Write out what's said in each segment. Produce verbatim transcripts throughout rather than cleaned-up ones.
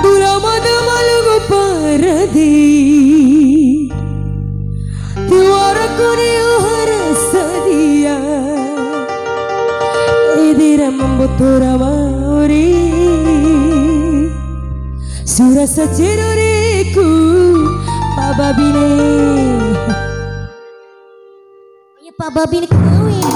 Dula mada malugu paradi, tiwara kone ohara sadia, edera mambotora mauri, sura sacero reku pababine. Iya, Pak Babi ni kawin.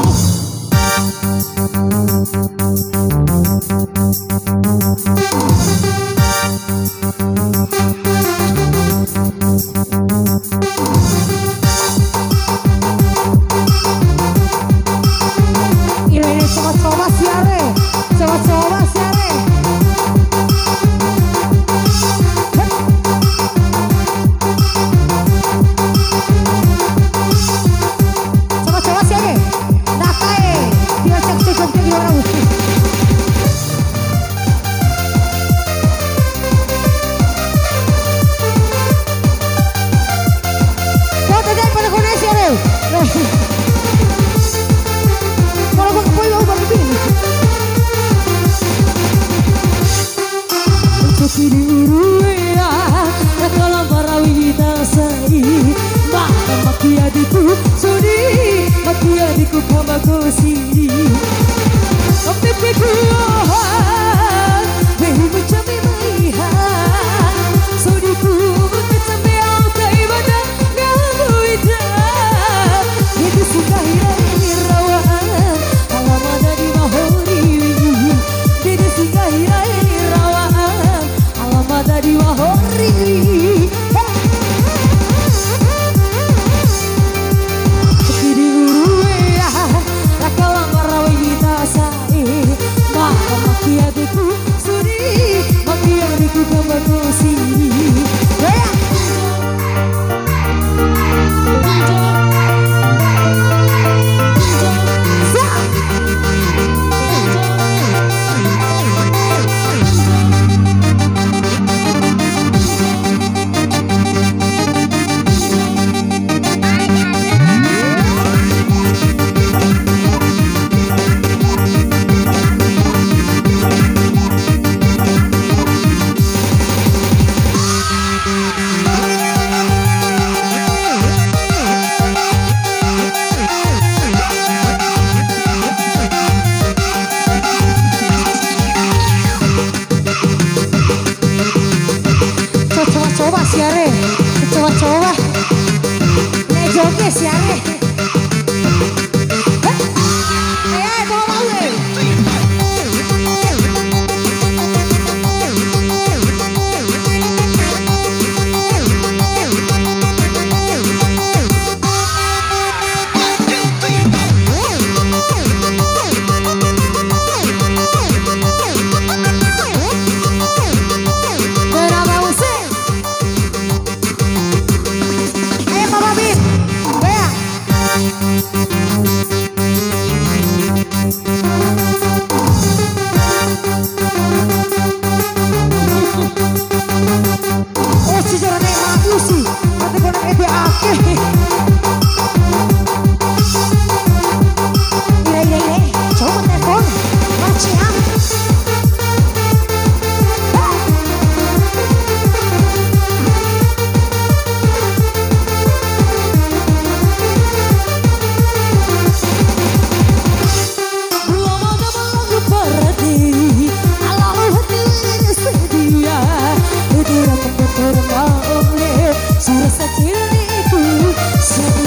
Ire, ire, coba-coba siare. Coba-coba siare. Coba-coba siare. Nakae. Dia cek-cek-cek di orang. Kau tadi pada kau nasi siare. Kalau kau kepoi, kau baru. Cokiri urue, raka lamba rawi ta sai. Maka maki adiku sodi, maki adiku kama kosi. Kampepe ku oha, behu macam maiha. Sodiku maka cambe au tai bada. Ngamu ita, ede singgahi rai rawaan, ala mada di mahori. Ede singgahi rai rawaan, ala mada di mahori. Kiri urue, raka lamba rawi ta sae, maka maki adiku. Suri, maki ariku kama kosi. Goyang. Sa. Coba-coba siare, coba-coba. Le joget siare. Hei. Eh, eh, coba mau, eh. Ayo, Papa Bin. Goyang. Oh, si jarane maju si. Nanti kau nak ebe ake. Ire, ire, ire. Coba telepon. Macian. Hei.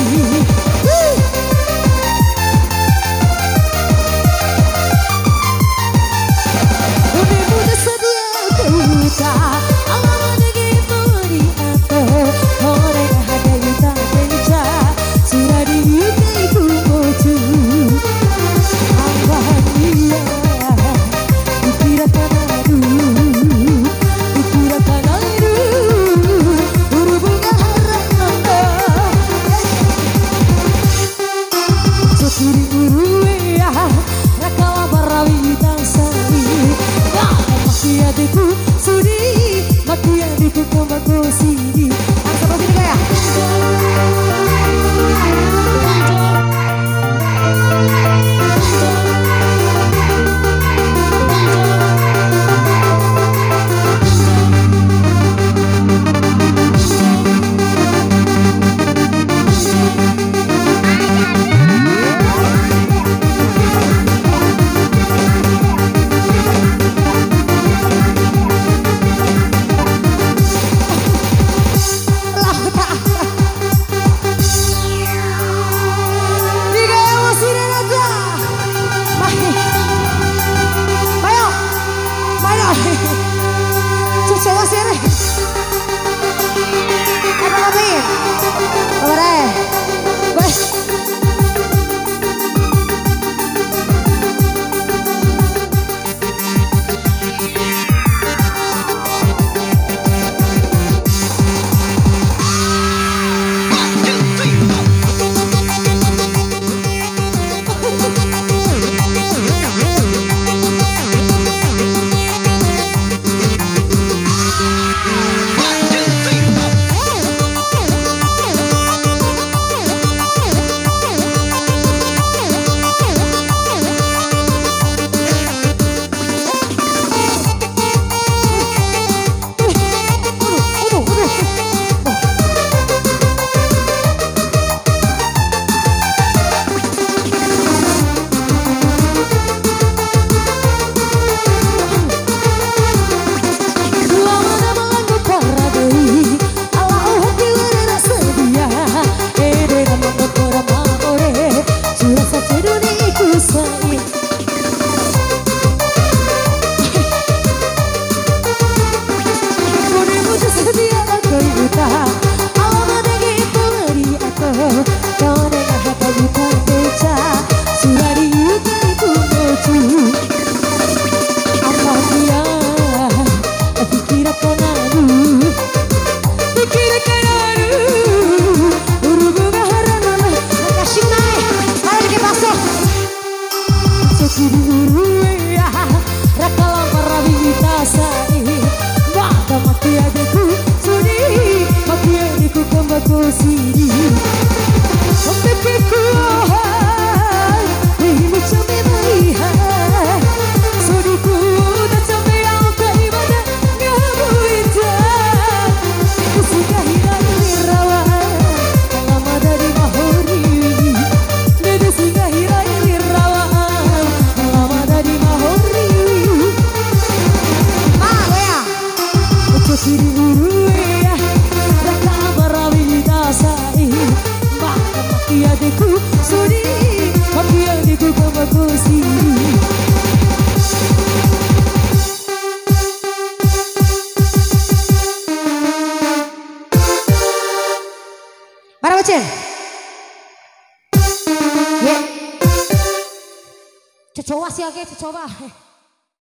Siri. Sampe ke ku hai, ilu came mai hai. Sodiku da came au kai mada ngamu ita. Singa hirai rawa, lama dari mahori. Dede singa hirai rawa, lama dari mahori. Ma, wea. Ojo siri uru ya, raka barawi dasai. Mbak, maki adeku suri, maki adeku kamaku siri. Bara bacen. Ye. Cocoa sih ake, cocoa.